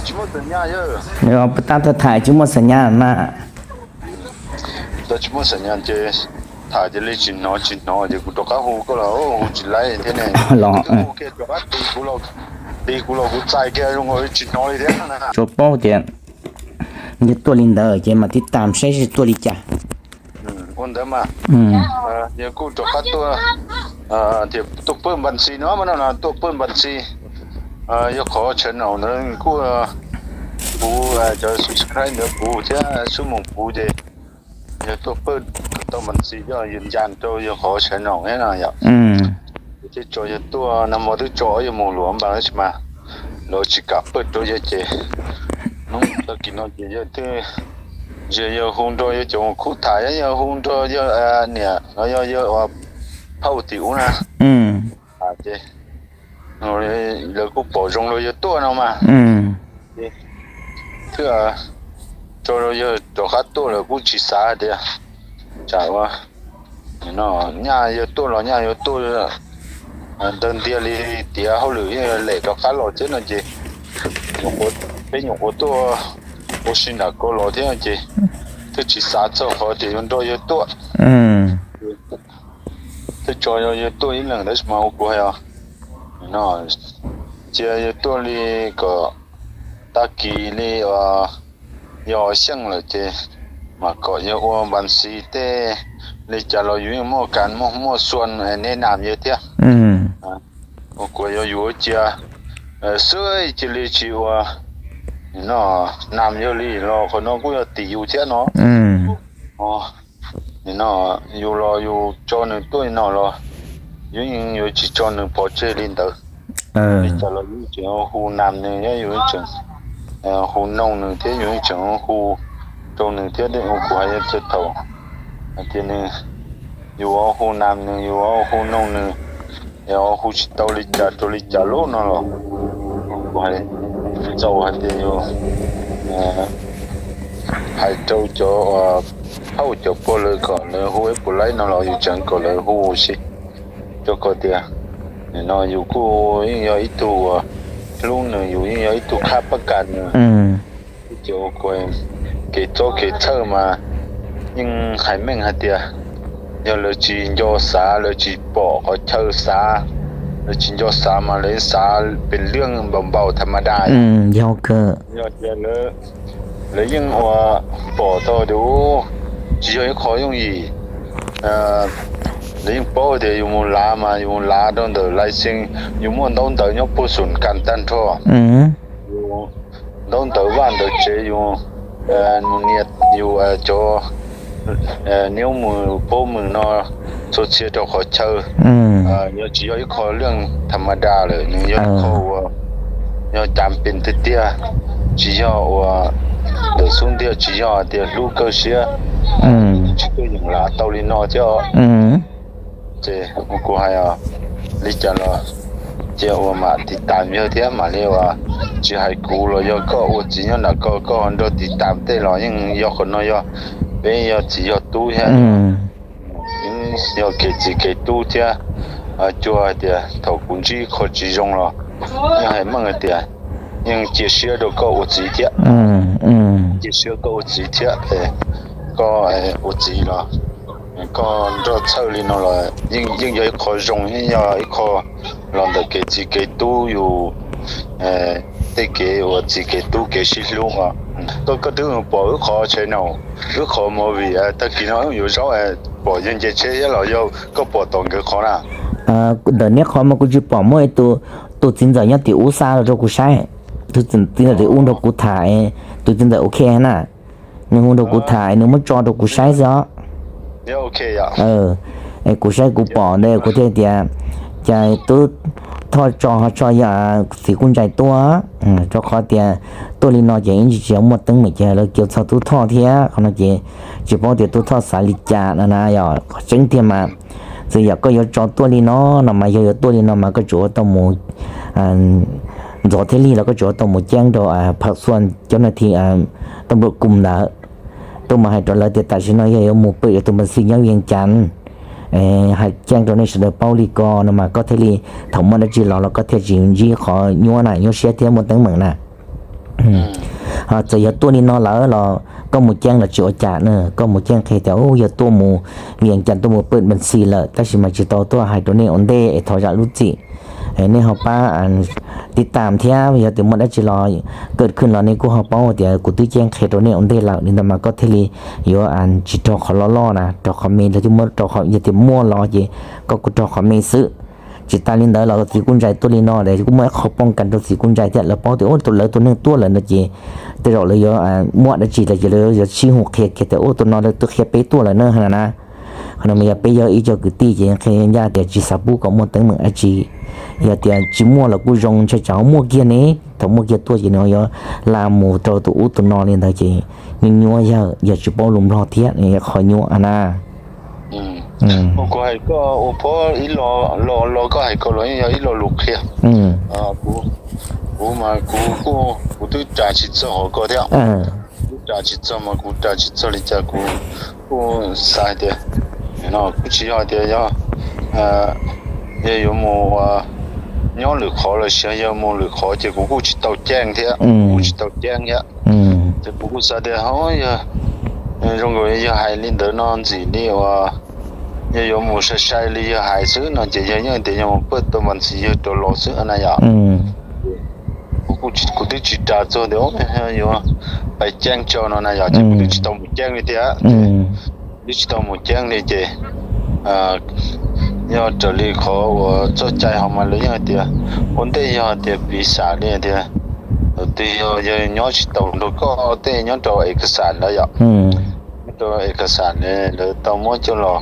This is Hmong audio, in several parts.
Tsis muaj xam nyas yog. Puas tab tuaj tham tsis muaj xam nyas na. Tsis muaj xam nyas ces tham cia li tsis hnov tsis hnov ces kuv rov qab hu koj los hu tsis laib thiab ne. Los hu kiag rov qab tis kuv los, tis kuv los kuv txais kiag zoo nkaus li tsis hnov li thiab na. Tsuas paub tias yog tuaj li ntawd ces mam tib tas saib seb tuaj li cas. Ua ntawd mas yog kuj rov qab tuaj, tuaj pawj npas ntxi no mas no tuaj pawj npas ntxi. Yog qhov channel ntawd kuj puv cov subscribe ntawd puv thiab xub moos puv ces yog tuaj pawj tau npas ntxi coj yws ncas rau yog qhov channel no yom. Thiab tso yawg tuaj nag hmo twb tso ob yawg mus luag npas tab sis mas lawv tsis kam pawj rau yawg ces hnub tag kis no ces yawg twb, yawg hu nrog yawg cov khub tham, yawg hu nrog yawg niam los yog yawg phauj tim ub na. Ces lawv kuj pom zoo rau yawg tuaj no mas thiaj tso rau yawg rov qab tuaj, lawv kuj tsis xav tias tsam ua no nyaj yawg tuaj los nyaj yuav tuaj ntawd ntiag li, tiav hauj lwm yeej lem rov qab los thiab no ces peb nyuam qhuav tuaj ua si nram ko los thiab ces twb tsis xav txog qhov tias yuav nrog yawg tuaj. Twb tso yawg tuaj ib leeg tab sis mas ua kuv hais os, no cia yawg tuaj li kom tag kis li yog xyeej lawm ces mam kom yawg ua npas ntxi tej li cas los yus yeej muaj kas muaj muaj xua neb nam yawg thiab. Ua kuv yog yus cia xwb cia li tsis ua no nam yawg li los qhov no kuj yog tim yus thiab no. No yus los yus tso nws tuaj no los yus yeej yuav tsis tso nws pov tseg li ntawd. Li cas los yus tseem hu nam nws, yus tseem hu noog nws thiab yus tseem hu rau nws thiab. Kuv hais yog thaum hais tias nws, yus hu nam nws, yus hu noog nws, hu tsis tau li cas rau li cas lub no los kuv hais, txaus hais tias yus hais rau cov phauj cov pog lawv kom lawv hu ib puas laib no los yus tseem kom lawv hu ua si, rau qhov tias nim no yus kuj yeej yog ib tug hlub nws, yus yeej yog ib tug khab pab kas nws. Ces ua kuv kev txob kev txhawj mas yeej hais meej hais tias yog lawv tsis nco xav, lawv tsis pom qhov chaw xav, lawv tsis nco xav mas lawv xav pes lwj npaum npaum tha ma da. Yog tias lawv yeej ua pom tau tias tsis yog ib qho yooj yim, lawv yeej paub tias yus mus lav mas yus mus lav rau ntawm lais xees, yus muaj ntaub ntawv nyob puag xum kas tag nrho. Yus ntaub ntawv vaj ntawv tsev, yus mus nias yus cov niab mus paub mus no txhua txhia rau qhov chaw. Yog tsis yog ib qho lwj tha ma da lawm, nws yog ib qho uas yog cas pes tiag tiag, tsis yog uas ntawm xub ntiag, tsis yog tias hlub kawg siab, tsis tuaj yeem lav tau li no thiab. Ces ua kuv hais li cas los cia ua mam tiv tam yawg thiab mam li uas tsis hais kuv los yog koj ua txiv nyob nram ko koj nrog tiv tam tej los yeej yog qhov no yog peb yog txiv yog tub thiab, yog kev txiv kev tub thiab. Cuag hais tias thaum kuv ntsib qho tsis zoo los yeej hais meej hais tias yeej cia siab rau koj ua txiv thiab, cia siab koj ua txiv thiab, koj ua txiv los koj nrog txhawj li no los yeej yog ib qho zoo, yeej yog ib qho los ntawm kev txiv kev tub yus tej kev uas txiv kev tub kev sib hlub. Koj twb pom wb qhov channel, wb qhov movie tag kis no wb yuav zaub, pom yawg nce tsheb thiab los yog koj pom tom nkawd qhov na? Ntawm neb qhov mas kuv tsis pom, muaj tus txiv ntxawm nyob tim ub xa los rau kuv saib, tus txiv ntxawm tim ub nrog kuv tham, tus txiv ntxawm ok na, nws hu nrog kuv tham nws muab tso rau kuv saib xwb os. Kuv saib kuv pom ntawd kuv thiaj tias cas tub Thoj tso ho tso yog txiv kuj ntsais tuaj, rau qhov tias tuaj li no ces ib ntsis tsis muaj teeb meem ces lawv cia txog tub Thoj thiab qhov no ces tsis paub tias tub Thoj xav li cas no na. Yog qhov tseeb tiag mas txawm yog koj yuav tso tuaj li no no mas yog yuav tuaj li no mas koj tsuas ua tau mus ntxov thiab lig los koj tsuas ua tau mus ceeb rau pham xuaj cov na thi tau npluam kum ntawd tuaj mas hais rau lawv tias tam sim no yog yuav mus pw tus npas xis nyob Vias Cas, hais ceeb rau nej sawv daws paub li ko no mas koj thiaj li thaum muaj dab tsi los los koj thiaj tsis ntsib qhov nyuaj na, nyuaj siab thiab muaj teeb meem na. Txawm yog tuaj li no lawm los koj mus ceeb los tsis ua cas na, koj mus ceeb qhia tias yog tuaj mus Vias Cas tuaj mus pawj npas xis lawm tab sis mas tsis tau tuaj hais rau nej ua ntej es thov zam lub txim. Nej ho pab tib tam thiab yog tias muaj dab tsi los kawm khwj los nej kuj ho paub tias kuv twb ceeb qhia rau nej ua ntej lawm li ntawd mas koj thiaj li yuav tsis raug qhov loj loj na, raug qhov me los thiaj muab, yog tias muaj los ces koj kuj raug qhov me xwb. Tsis tas li ntawd los txiv Kuj Ntsais tuaj li no es kuj muaj ib qho pooj kas rau txiv Kuj Ntsais thiab, lawv paub tias tus lawv tus neeg tuaj lawm no ces tej zaum lawv yuav muaj dab tsi los ces lawv yuav sib hu qhia kiag tias tus no twb qhia peb tuaj lawm na na. Qhov no mas yog peb yog ib co kwv tij ces qhia ncaj tias tsis xav pub kom muaj teeb meem dab tsi. Yog tias tsis muaj los kuj zoo, ntshai tsam ho muaj kiag ne, thaum muaj kiag tuaj ces nws yuav la mus rau tus ub tus no li ntawd ces nyuaj nyuaj yawg, yog tsis paub lus Nplog thiab qhov nyuaj na. Kuv hais koj ua phob ib lo, lo koj hais ko los yeej yog ib lo lus qhia. Kuv mas kuv, kuv twb ras tsis txog hauv ko thiab. Kuv ras tsis txog mas kuv ras tsis txog li cas kuv kuj xav hais tias, kuv tsis yog tias yog, yog yuav mus nyob lwm qhov los sis yog mus lwm qhov ces kuv kuj tsis tau ceeb thiab, kuv tsis tau ceeb thiab. Ces kuv kuj xav tias ho yog zoo nkaus yog hais li ntawd no ntxim li uas yog yuav mus sai sai li yog hais xwb no ces yog yeej tias yog mus pawj tau mas ntxim yog rau los xwb na yom. Kuv twb tsis ras txog tias yuav pais ceeb tso no na yom, ces kuv twb tsis tau mus ceeb li thiab. Twb tsis tau mus ceeb li ces yog raws li qhov uas txoj cai ho mas lawv yeej tias ua ntej yog tias piv xam li tias thaum twg yog, yog nyob tsis tau nrog koj tej nyob rau es kas xas ntawd yom, nyob rau es kas xas lawv tau muab coj los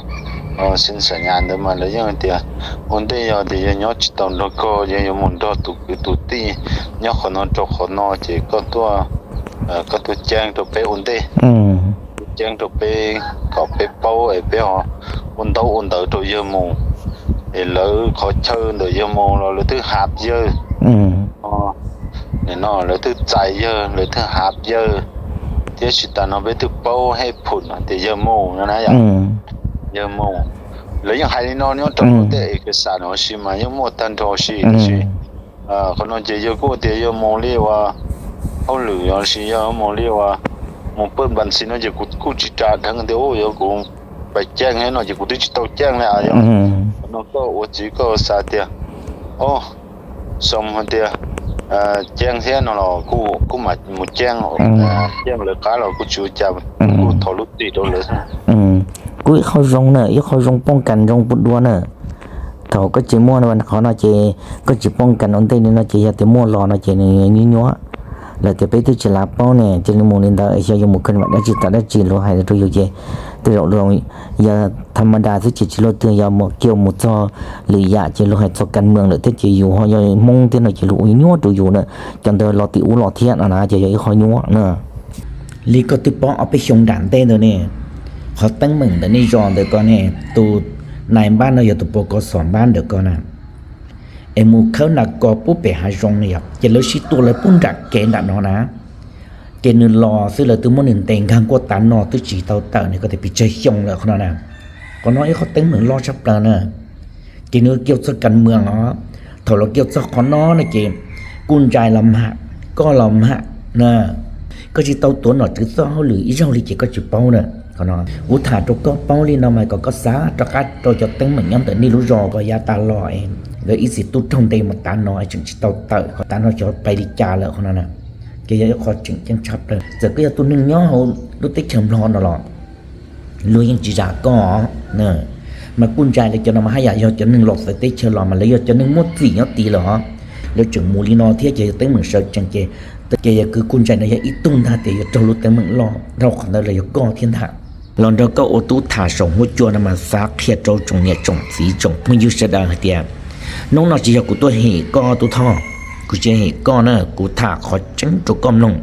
xeeb xam nyas ntawd mas lawv yeej tias ua ntej yog tias yog nyob tsis tau nrog koj, yog yuav mus nrog tus kwv tus tij nyob qhov no rau qhov no ces koj tuaj, koj tuaj ceeb rau peb ua ntej, tuaj ceeb rau peb kom peb paub es peb ho ua ntaub ua ntawv rau yawg mus, es lawv qhov chaw ntawm yawg mus los lawv twb hav yawg, nim no lawv twb txais yawg, lawv twb hav yawg, thiab tsis tas no peb twb paub hej phum no tias yawg mus no na yom. Yawg mus, lawv yeej hais li no nyob rau tej es kas xas no sis mas yeej muaj tag nrho sis, tab sis qhov no ces yawg kuj tias yawg mus li uas hauj lwm los sis yog mus li uas mus pawj npas xis no ces kuv kuj tsis ras dheev tias u yog kuv pais ceeb no ces kuv twb tsis tau ceeb li yom. Qhov no koj ua txiv koj xav tias o, xoo hais tias ceeb thiab no los kuj, kuj mam mus ceeb, ceeb lawv qab los kuj tsis ua cas, kuj thov lub txim rau lawv. Kuj ib qho zoo na, ib qho zoo pooj kas zoo pub dua na. Thaum koj tsis muaj qhov no ces koj tsis pooj kas ua ntej li no ces yog tias muaj los no ces nws nyuaj nyuaj. Lawv tias peb twb tsis lav paub ne, cia li mus li ntawd, xyov yuav mus khwv vam dab tsi tom dab tsi, luag hais rau yus ces tej zaum yog tham ma das xwb ces tsis luaj twg, yog mus kiag mus txog lwm yam ces luag hais txog kas mees lawm thiab ces yus ho yog Hmoob thiab no ces luag ua nyuaj rau yus na. Cov ntawd los tim ub los thiab no na ces yog ib qho nyuaj na. Li koj twb paub ob peb xyoo nram ntej ntawd ne, qhov teeb meem ntawm nej zos ntawd ko ne, tus nais npab no yog tus puas kov xom npab ntawm ko na, es mus khawb nas kos pub pem hav zoov na yom, ces lawv sib tua lawv pub nram kev nram no na. Ces nws los xwb lawv twb muab nws ntes nkag nkuaj tav no twb tsis tau tawm ne, koj tias pes tsawg xyoo lawm qhov no na. Qhov no ib qhov teeb meem loj tshaj plaws na. Ces nws kiag txog kas mees os, thaum los kiag txog qhov no no ces Kuj Ntsais los mam, koj los mam na, koj tsis tau tuav nom tswv txoj hauj lwm ib zaug li ces koj tsis paub na. Qhov no kuv tham rau koj paub li no mas kom koj xav rov qab rau cov teeb meem nyob ntawm nej lub zos ko yav tas los, nkawd ib txiv tub raug ntes mus tav no es tseem tsis tau tawm, qhov tav no xyov pais li cas lawm qhov no na. Ces yog ib qho tseem ceeb tshaj plaws, txawm koj yog tus neeg nyob hauv lub teb chaws Nplog no los luag yeej tsis zam koj. Mas Kuj Ntsais lawv cov no mas haj yam yog cov neeg los txawv teb chaws los mas lawv yog cov neeg muaj txim nyob tid lawm os. Lawv tseem mus li no thiab ces yog teeb meem sawv tsees ces, ces yog kwv Kuj Ntsais no yog ib tug ntag tias yuav raug lub teeb meem loj dhau qhov ntawd los yog koj thiab ntag. Los nrog koj ua tub tham saum huab cua no mas xav qhia rau tsoom niam tsoom txiv tsoom phooj ywg sawv daws hais tias hnub no tsis yog kuv tuaj hem koj Tub Thoj, kuv tsis hem koj na, kuv tham qhov tseeb rau koj mloog,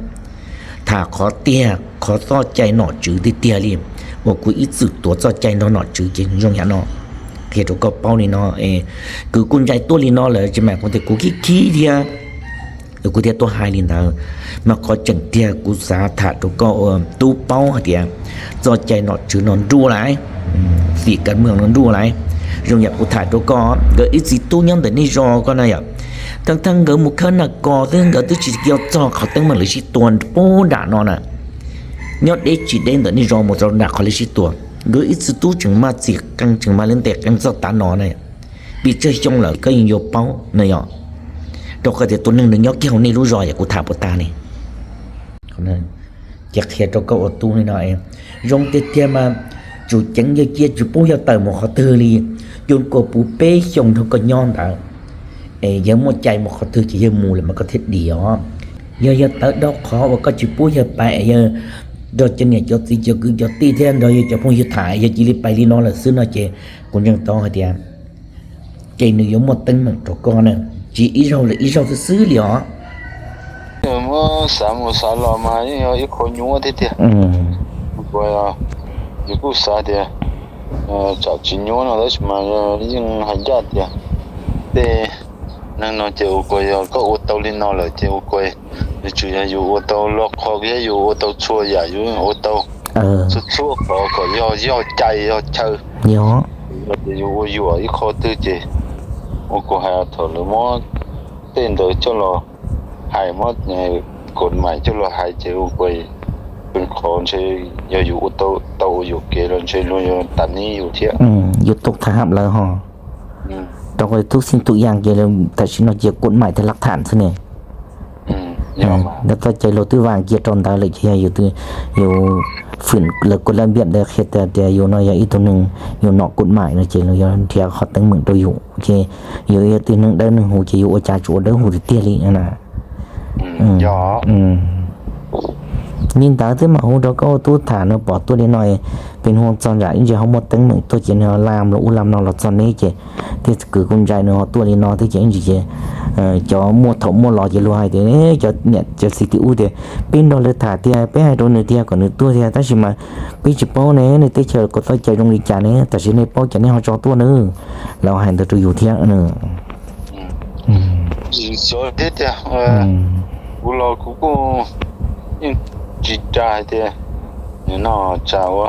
tham qhov tiag qhov txoj cai nom tswv tiag tiag li, uas kuv ib txwm tuav txoj cai nrog nom tswv ces zoo yam no. Qhia rau koj paub li no, kwv Kuj Ntsais tuaj li no lawm tsis mas kuv tias kuv khib khib thiab, kuv thiaj tuaj hais li ntawd. Mas qhov tseem tiag kuv xav tham rau koj ua tub paub hais tias txoj cai nom tswv no nruj lawm, txim kas mees no nruj lawm. Zoo yam kuv tham rau koj, nkawd ib txiv tub nyob ntawm nej zos ko na yom, Thaum nkawd mus khawb nas kos xwb nkawd twb tsis tau txog qhov teeb meem lawv sib tua pub nram no na. Nyob deb tsis deb ntawm nej zos mus rau nram qhov lawv sib tua, nkawd ib txiv tub tseem maj txim qees tseem maj lub ntes qees txog tav no na. Pes tsawg xyoo lawm koj yeej yuav paub no yom. Rau qhov tias tus neeg nws nyob kiag hauv nej lub zos yom, kuv tham puas tag ne? Ces qhia rau koj ua tub li no, zoo tiag tiag mas tsum ceev yawg cia tsis pub yawg tawm mus qhov twg li, yuav kom puv peb xyoos dhau koj nyob ntawd, es yawg muaj cai mus qhov twg ces yawg mus lawm mas koj thiaj dim os. Yog yawg tawv dhau qhov uas koj tsis pub yawg pais, yawg nrog cov niam cov txiv cov kwv cov tij thiab nrog yawg cov phooj ywg tham, yawg cia li pais li no lawm xwb no ces kuv ntseeg tau hais tias ces nws yuav muaj teeb meem rau koj na, tsis ib zaug lawm ib zaug xwb xwb li os. Muab xav mus xav los mas yeej yog ib qho nyuaj thiab tiag. Yus kuj xav tias tsam tsis nyuaj no tab sis mas yeej hais ncaj tias tej neeg no ces ua kuas yog koj ua tau li no lawm ces ua kuas yuav tsum yog yus ua tau loj qhov thiab yus ua tau txhua yam yus ua tau txhua txhua qhov kom yog yog cai yog chaw. Yog ces yus ua yuam ib qho twg ces ua kuas hais thaum lawv muab tej ntawd coj los hais, muab kod mais coj los hais ces ua kuas qhov ntshe yog yus ua tau ua yuam kev los ntshe luag yuav tas nib yus thiab. Yus tau tham hab lawv ho rau qhov tub xij tub yaa ces tam sim no ces kod mais thiab laj tham xwb ne. Ntawd txoj cai luag twb vaaj kiag rau ntawd lawm ces yog yus, yus fwm lawv kod laj npiam ntawd qhia tias yus no yog ib tug neeg yus nom kod mais no ces luag yuav nrhiav qhov teeb meem rau yus ces yus yog tus neeg dawb neeg huv ces yus ua cas tsuas ua dawb huv tiag tiag li na. Li ntawd twb mam hu rau koj ua tub tham no pom tuaj li no, pem hu txog nram ib ntsis ho muaj teeb meem tuaj ces nws ho lam los ub lam no los txog neb ces thiaj kwv kuj ntsais nws ho tuaj li no thiab ces ib ntsis ces cov muaj thaum muaj los ces luag hais tias cov niam cov txiv tim ub tias peb nrog lawv tham tiag, peb hais rau nws tiag kom nws tuaj tiag tab sis mas peb tsis paub ne nws teb chaws kom txoj cai zoo li cas ne, tam sim nej paub ces nej ho tso tuaj na. Lawv hais ntawd rau yus thiab. Xyov thiab tiag, kuv los kuv kuj yeej tsis ras hais tias nim no tsam ua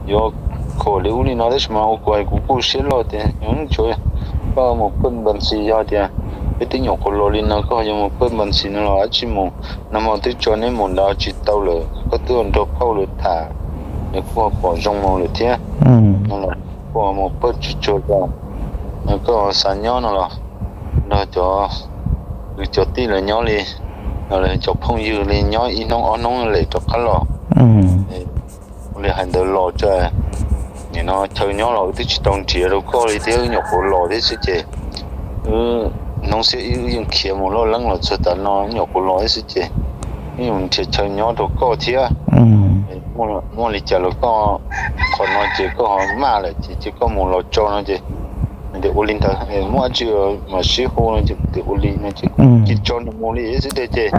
yuav khuam li ub li no tab sis mas ua kuas kuv kuj siab loj tias tsuav koj mus pawj npas ntxis yog tias peb twb nyuam qhuav los li no koj yuav mus pawj npas ntxis no los dab tsi mus, nag hmo twb tso neb mus nrad tsis tau lawm koj twb nrog phauj lawv tham, nws kuj pom zoo mus lawm thiab. Kuj mus pawj tsis tsuag, koj xav nyob no los nrog cov kwv cov tij lawv nyob li, cov phooj ywg li nyob ib hnub ob hnub lem rov qab los. Ua li hais ntawd los tso, nim no chaw nyob los wb twb tsis tau nrhiav rau koj li thiab, wb nyuam qhuav los thiab xwb ces wb hnub xiab ib wb yeej khiav mus loj leeb los txog tav no, wb nyuam qhuav los thiab xwb ces wb yuav nrhiav chaw nyob rau koj thiab. Muaj li cas los koj, qhov no ces koj ho maj lawm ces cia koj mus los tso no ces tias ua li ntawd, muaj dab tsi mam sib hu no ces tias ua li no ces cia tso nws mus li xwb tiag ces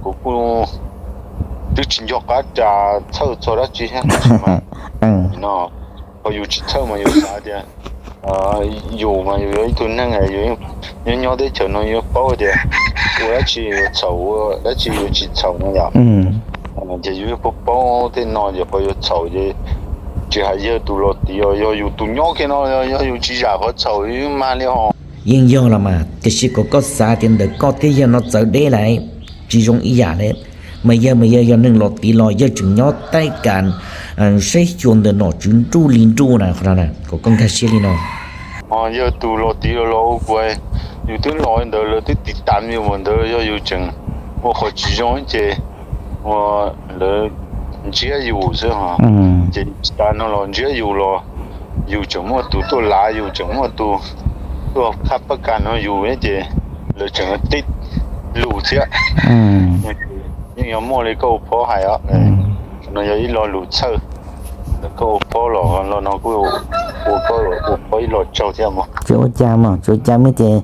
kuv kuj twb tsis nco qab ras txhawj txog dab tsi thiab no. Ho yus tsis txhawj mas yus xav tias yus mas yus yog ib tug neeg nyob nyob teb chaws no yuav paub tias ua dab tsi yuav txhaum, ua dab tsi yuav tsis txhaum no yom. Ces yus yuav paub paub tej no ces qhov yuav txhaum ces tsis hais yawg tus los tid os, yog yus tus nyob kiag no yog yus tsis zam qhov txhaum mag li ho. Yeej yog los mas, tiam sis kom koj xav tias ntawm koj thiab yawg no txawv deb lawm, tsis zoo ib yam li. Mas yawg mas yawg yog neeg los tid los yawg tseem nyob taij kam saib xyuas ntawm nom tswv nruj li nruj na, qhov no kom koj nkag siab li no. Yawg tus los tid los los ua kuv, yus twb los ntawd lawv twb tiv tas yus ntawd, yog yus tseem ua qhov tsis zoo ces ua lawv ntsiab yus xwb. Ces tsis tas no los ntsiab yus los yus tseem muaj tus tuaj lav, yus tseem muaj tus tuaj qhab pab kas no yus ces lawv tseem tib lus thiab. Yeej yog muaj li koj ua phob hais os. No yog ib lo lus txhawj ntawm koj ua phob los, los no kuj ua koj ua phob ib lo tsaug thiab mog. Tsis ua cas mog, tsis ua cas, mej ces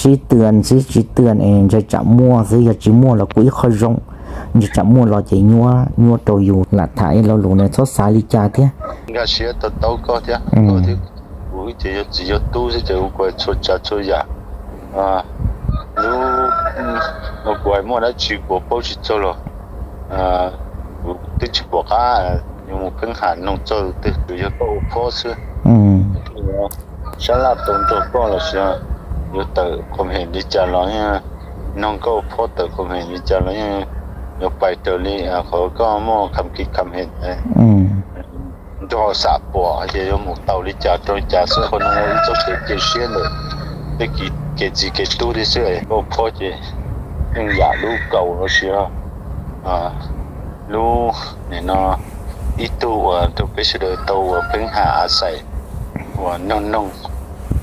sib tw xwb, sib tw es ntshai tsam muaj xwb, yog tsis muaj los kuj ib qho zoo. Ntshai tsam muaj los ces nyuaj, nyuaj rau yus lam tham ib lo lus no, txhob xav li cas thiab. Nkag siab tau tau koj thiab, koj thiab kuv ces yog txiv yog tub xwb ces ua kuv txhua tsav txhua yam. Lub no kuv hais muaj dab tsi kuv paub tsis txog los kuv twb tsis pom qab yuav mus pheej ham noog txog tus twg, tsuas yog koj ua phob xwb. Sab laj tau nrog koj los sis yuav tawm qhov hem li cas los yeej, nug koj phob tawm qhov hem li cas los yeej yuav pais raws li qhov koj muaj kham ki kham hem nrog xam pom ces yuav mus tau li cas rau li cas xwb. Qhov no yog ib txoj kev cia siab ntawm peb kev txiv kev tub thiab xwb. Koj phob ces yeej yam lub kaus los sis lub nim no ib tug uas rau peb sawv daws tau uas pheej ham a xais uas noog noog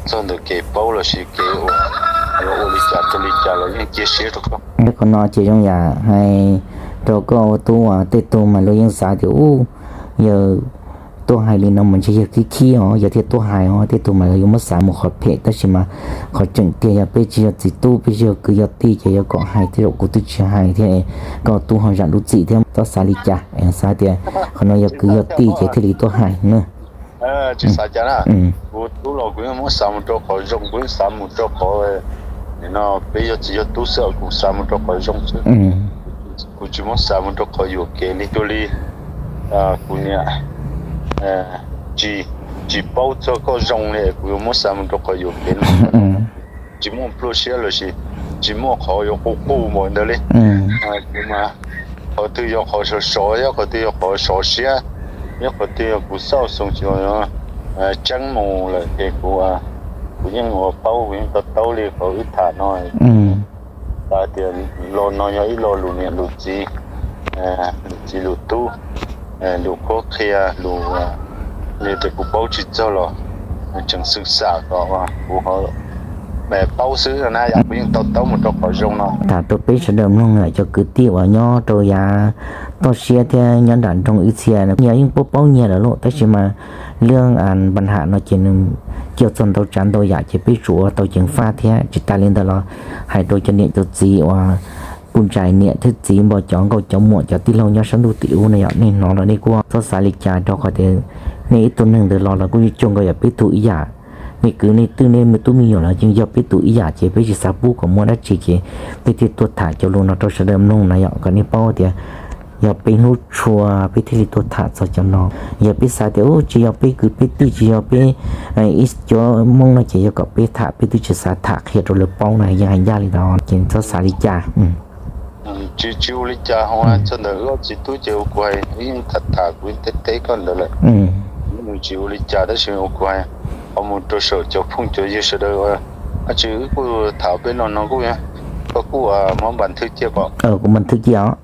txog ntawm kev paub los sis kev uas yuav ua li cas rau li cas los yeej cia siab rau koj. Qhov no ces zoo yam hais rau koj ua tub uas tej tug mas luag yeej xav tias ub, yawg tuaj hais li no mas ntshe yawg khib khib os, yog thiaj tuaj hais os. Tej tug mas luag yuav muab xav mus qhov phem, tab sis mas qhov tseem tiag yog peb tsis yog txiv tub, peb tsis yog kwv yog tij ces yuav kom hais tej zaum kuv twb tsis hais thiab, koj tub ho zam lub txim thiab, txhob xav li cas. Xav tias qhov no yog kwv yog tij ces thiaj li tuaj hais na. Tsis xav cas na, kuv tub los kuv yeej muab xav mus rau qhov zoo, kuv yeej xav mus rau qhov no peb yog txiv yog tub xwb, kuv xav mus rau qhov zoo xwb. Kuv tsis muab xav mus rau qhov yuam kev li. Cuag li kuv niam tsis paub txog koj zoo li kuv yuav muab xav mus rau qhov yuam kev no. Tsis muaj pluaj siab los sis tsis muaj qhov yuav qus qus npaum ntawd li. Kuv mas qhov twg yog qhov sov sov, yog qhov twg yog qhov sov siab, yog qhov twg yog kuv xauj xoo tsis tseeb mus lawm ces kuv, kuv yeej ua paub, kuv yeej to taub li qhov wb tham no. Xav tias lo no yog ib lo lus niam lus txiv, lus txiv lus tub, lus qhuab qhia, lus li tias kuv paub tsis txog los tseem xwm xam kom kuv paub xwb na, yam kuv yeej to taub mus rau qhov zoo no. Tham rau peb sawv daws mloog lawm cov kwv tij uas nyob rau yav toj siab thiab nyob nram nroog wb txhia, nyias yeej paub paub nyias lawm lauj, tab sis mas lub npa ham no ces nws coj txog ntau tsav ntau yam ces peb tsuas ua tau ceev faj thiab. Tsis tas li ntawd los hais rau cov niam cov txiv uas kuj ntsais niam thiab txiv npo cov nkauj cov muam cov tij laug nyob sab ntuj tim ub na yom, nej hnov los nej kuj txhob xav li cas rau qhov tias nej ib tug neeg ntawd los los kuj yeej cuag nkaus yog peb tug ib yam. Nej kwv nej tij nej me tub me nyuam los yeej yog peb tug ib yam ces peb tsis xav pub kom muaj dab tsi ces peb thiaj tuaj tham cov lus no rau sawv daws mloog na yom, kom nej paub tias yog peb hlub tshua peb thiaj li tuaj tham txog cov no. Yog peb xav tias ub tsis yog peb kwv peb tij tsis yog peb ib cov Hmoob no ces yog kom peb tham peb twb tsis xav tham qhia rau lawv paub na, yeej hais ncaj li ntawd ces txhob xav li cas. Tsis, tsis ua li cas ho txog ntawm wb ob txiv tub ces ua kuv hais, wb yeej tham tham kuv yeej teb teb koj ntawd lawm. Nws tsis ua li cas tab sis ua kuv hais, qhov mus rau saum cov phooj cov ywg sawv daws, dab tsi wb kuj tham peb no no kuj, koj kuj muab npas thwj cia kom, kuv npas thwj cia os.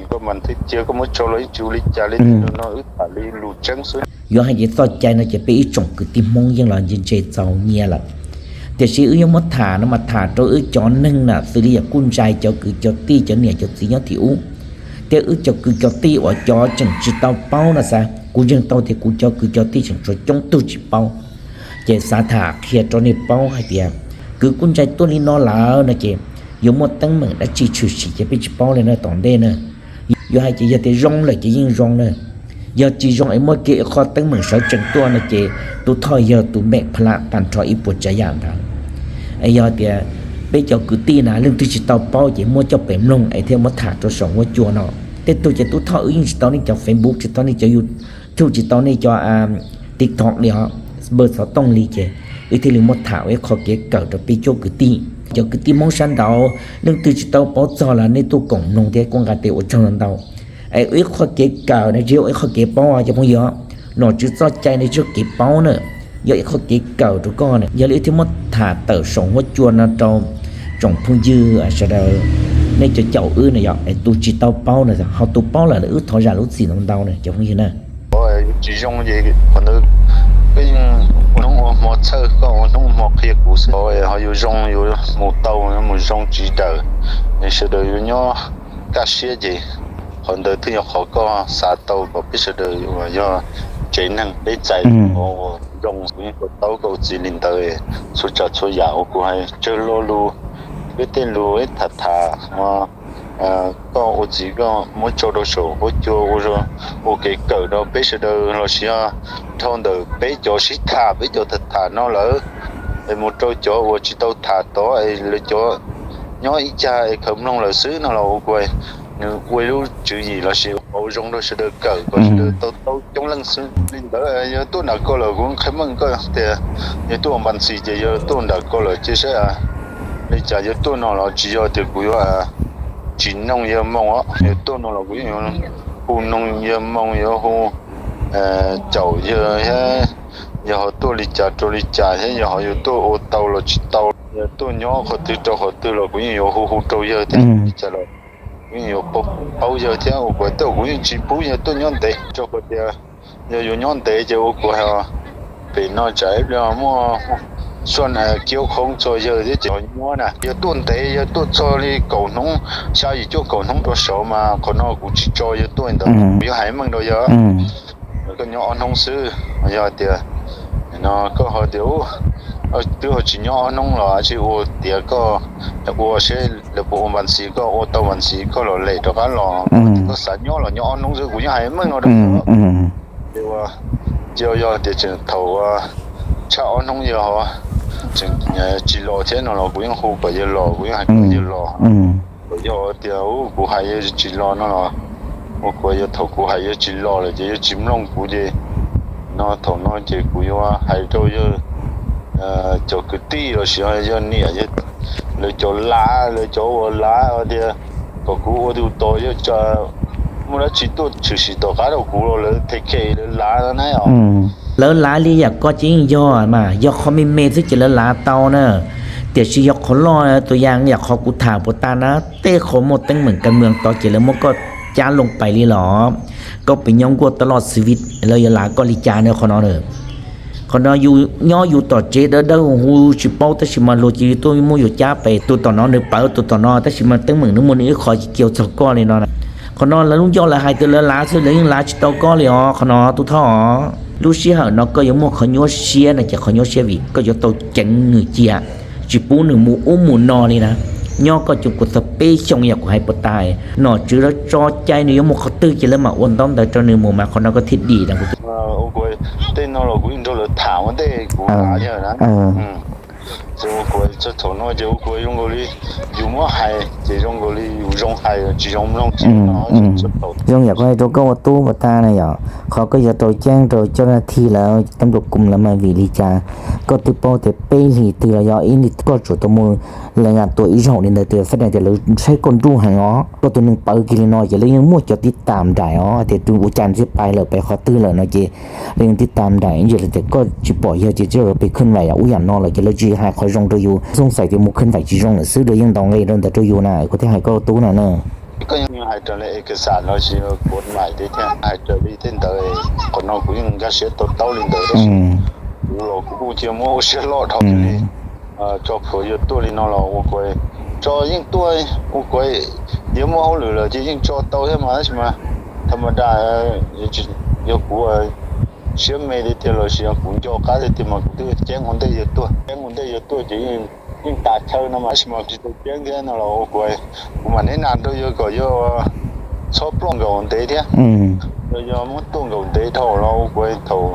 Koj npas thwj cia koj muab tso los yeej tsis ua li cas li, no wb tham li lus tseeb xwb. Yuav hais tias txoj cai no ces peb ib tsoom kwv tij Hmoob yeej los ntse ntse txaus nyias lawm. Tiam sis wb yuav muab tham no mas tham rau wb cov neeg na xws li yam kuj ntsais cov kwv cov tij cov niam cov txiv nyob tim ub, thiab wb cov kwv cov tij uas cov tseem tsis tau paub no xav, kuv ntseeg tau tias kuv cov kwv cov tij tseem tshuav coob tug tsis paub. Ces xav tham qhia rau nej paub hais tias kwv kuj ntsais tuaj li no lawm no ces yuav muaj teeb meem dab tsi tshwm sim ces peb tsis paub li na tom ntej na. Yuav hais ces yog tias zoo lawm ces yeej zoo na. Yog tsis zoo es muaj kiag ib qho teeb meem sawv tsees tuaj no ces Tub Thoj yog tus npem pha lam tag nrho ib puas tsav yam ntawd. Es yog tias peb cov kwv tij na leej twg tsis tau paub ces muab coj pem mloog es thiaj muab tham rau saum huab cua no. Tej tug ces Tub Thoj wb yeej tsis tau nej cov Facebook, tsis tau nej cov YouTube, tsis tau nej cov TikTok li os, npawb xov tooj li ces wb thiaj li muab tham ua ib qho kev kawm rau peb cov kwv tij. Cov kwv tij Hmoob sab nraud leej twg tsis tau paub txog los nej tuaj koom mloog thiab kuj nqa tes ua tsaug ntau. Es ua ib qho kev kawm na tsis yog ua ib qho kev paub cov phooj ywg, nom tswv txoj cai no tsis yog kev paub na, yog ib qho kev kawm rau koj na. Yog li wb thiaj muab tham tawm saum huab cua no rau tsoom phooj ywg sawv daws, nej cov caum wb na yom, es tus tsis tau paub na ho tus paub lawm wb thov zam lub txim ntau ntau na cov phooj ywg na. Tsis zoo ces qhov ntawd peb yeej ua hnub ua hmo txhawj koj, ua hnub ua hmo qhia kuv xwb. Ho yuav zoo yuav mus tau mus zoo tsis daws, sawv daws yuav nyob kaj siab ces qhov ntawd twb yog qhov koj xav tau kom peb sawv daws uas yog tsev neeg peb txais qhov uas zoo. Kuv yeej to taub koj ua txiv li ntawd, txhua tsav txhua yam uas kuv hais tsawg lo lus, peb tej lus ib tham tham, koj ua txiv koj muab tso rau saum huab cua ua kev kawm rau peb sawv daws los sis yog dhau ntawm peb cov sib tham peb cov tham tham no lawm es mus rau cov uas tsis tau tham tod es lawv cov nyob ib cag es khaws mloog lawm xwb no los ua kuv, nws ua ib lub tswv yim lossis pauv zoo rau sawv daws kawm kom sawv daws tau tau coob leej xwb. Li ntawd yog tuaj nram koj lawm kuv qhia meej koj tias yog tuaj ua npas ntxis ces yog tuaj nram koj lawm cia saib li cas, yog tuaj no los tsis yog tias kuv yuav tsis noog yawg moo os, yog tuaj no los kuv yeej yuav hu noog yawg moo, yuav hu caum yawg thiab, yog ho tuaj li cas rau li cas thiab yog ho yuav tuaj ua tau los tsis tau, yog tuaj nyob qhov twg rau qhov twg los kuv yeej yuav hu hu rau yawg thiab li cas los kuv yeej yuav paub yawg thiab ua kuv tej, kuv yeej tsis pub yawg tuaj nyob ntev rau qhov tias yog yuav nyob ntev ces ua kuv hais pem no tsam ib pliag muaj suab kiab khoob txog yawg thiab ces ho nyob na. Yog tuaj ntev, yog tuaj txog li kaum hnub, xya yim cuaj kaum hnub rau saud mas qhov no kuv tsis tso yawg tuaj ntawd, kuv yuav hais meej rau yawg. Koj nyob ob hnub xwb, yog tias no koj ho tias twb ho tsis nyob ob hnub los tsis ua tias koj ua seb lawv puas ua npas ntxis, koj ua tau npas ntxis koj los lem rov qab los, koj xav nyob los nyob ob hnub xwb, kuv yeej hais meej no rau yawg. Ces ua, ces yog tias tseem thaum tshaj ob hnub yawg ho tseem tsis los thiab no los kuv yeej hu kom yawg los, kuv yeej hais kom yawg los. Kom yog tias kuv hais yawg tsis los no los ua kuv, yog thaum kuv hais yawg tsis los lawm ces yawg tsis mloog kuv ces no thaum no ces kuv yuav hais rau yawg cov kwv tij lossis yog niam, lawv cov lav, lawv cov uas lav tias kom kuv ua tus tos yawg, muaj dab tsi tuaj tshwm sim tom qab rau kuv los lawv them khe lawv lav na os. Lawv lav li yam koj ces yeej yog mas, yog qhov me me xwb ces lawv lav tau na. Tiam sis yog qhov loj tus yam yam qhov kuv tham puas tas na, tej qhov muaj teeb meem kas mwm tod ces lawv muab koj cab loo pais li los koj pem nyob nkuaj tau loj xwv vij lawv yuav lav koj li cas na qhov no na. Qhov no yus nyob yus tom tsev dawb dawb hu tsis paub tab sis mas luag cia li tuaj muab yus cab pem, tus tom no nws pawv tus tom no tab sis mas teeb meem nws muaj nws ib qho cia li txog koj li no. Qhov no lawv lub ncauj lawv hais tias lawv lav xwb, lawv yeej lav tsis tau koj li os qhov no tub thoj os. Lub sij hawm no koj yuav muaj qhov nyuaj siab no ces qhov nyuaj siab vim koj yuav tau ceev nws cia, tsis pub nws mus ub mus no li na. Nyob koj cov kuv txog peb xyoo yam kuv hais puas tas, nom tswv lawv tso cai nws yuav mus qhov twg ces lawv mam ua ntaub ntawv rau nws mus mas qhov no koj thiaj dim na. Tej no los kuv yeej nrog lawv tham ua ntej kuv lav yawg na. Ces ua kuv txog thaum no ces ua kuv zoo nkaus li yus muab hais ces zoo nkaus li yus zoo hais tsis zoo mloog. Zoo yam koj hais rau koj ua tub puas tas na yom, qhov koj yuav rau ceeb rau coj na thi lawv tab npluas kum lawv mas vim li cas? Koj twb paub tias peb hlis twg los yog ib hlis koj tsuas tau mus lawv nqa tua ib zaug li ntawd tias fab dais tias lawv saib koj nruj heev os, koj tus neeg pawv kiag li no ces lawv yeej muaj cov tib tam nraim os tias tus ua cas thiaj pais lawm pais qhov twg lawm no ces lawv yeej tib tam nraim ntsis li tias koj tsis pom yawg ces tsis peb khwj vaim ub yam no lawm ces lawv tsis hais qhov zoo rau yus, xooj xais tias mus khwj vaim tsis zoo lawm xwb, lawv yeej ntaus nqe rau ntawd rau yus na, kuv thiaj hais koj tub na na. Koj yeej hais raws li es kas xas los sis kuv maim thiab hais raws li tej ntawd, qhov no kuv yeej nkag siab to taub li ntawd tab sis kuv los kuv kuj cia muab ua siab loj dhau li. Tso plhuav yawg tuaj li no los ua kuv, tso yeej tuaj, ua kuv yuav muaj hauj lwm lawm ces yeej tso tau thiab mas tab sis mas tha ma da yog kuv siab me tiag tiag los sis yog kuv nco qab tiag tiag mas kuv twb ceeb ua ntej yawg tuaj, ceeb ua ntej yawg tuaj ces yeej tas chaw no mas tab sis mas tsis tau ceeb thiab no los ua kuv, kuv mam neb nas rau yawg kom yawg txhob ploj nkaus ntev thiab. Yog yog muab tuaj nkaus ntev dhau los ua kuv thaum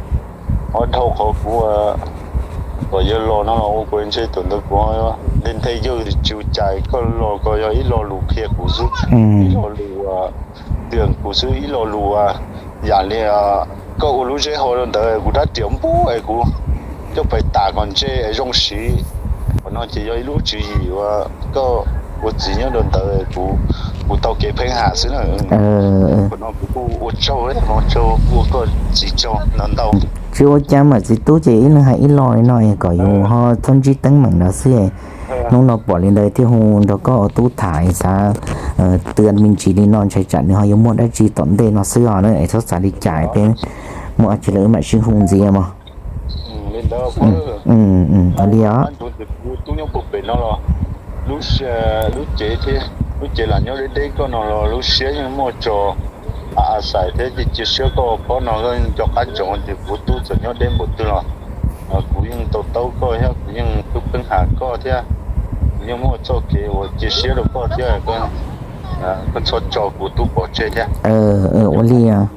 ob dhau qhov kuv kom yawg los no los ua kuv ntshe thaum ntawd kuv nthe nthe yawg tsis ua cas, koj los koj yog ib lo lus qhia kuv xwb, ib lo lus tias kuv xwb, ib lo lus yam li koj ua lub zeb ho rau ntawd kuv rab riam npub es kuv coj pais tas kom ntse es zoo siv. Qhov no ces yog ib lub tswv yim uas koj ua txiv nyob rau ntawd kuv, kuv tau kev pheej ham xwb na. Qhov no kuv kuj ua tsaug, ua tsaug, ua koj txiv tsaug ntau ntau. Tsis ua cas mas txiv tub ces ib leeg hais ib lo li no kom yus ho txhob ntsib teeb meem no xwb. Hnub no pom li ntawd thiaj hu nrog koj ua tub tham xav twb me ntsis li no ntshai tsam nws ho yuav muaj dab tsi tom ntej no xwb os na, es txhob xav li cas peb muaj dab tsi lawm wb mam sib hu ntxiv mog. Li os. Kuv tub nyob puag pem no los lub, lub cev thiab lub cev lam nyob deb deb koj no los lub siab yeej muaj tso a xais thiab cia siab koj pob no nco qab ntsoov tias kuv tub txawm nyob deb npaum twg los kuv yeej to taub koj thiab kuv yeej tub pheej ham koj thiab kuv yeej muaj txoj kev uas cia siab rau koj thiab, koj txhob tso kuv tub pov tseg thiab. Ua li os.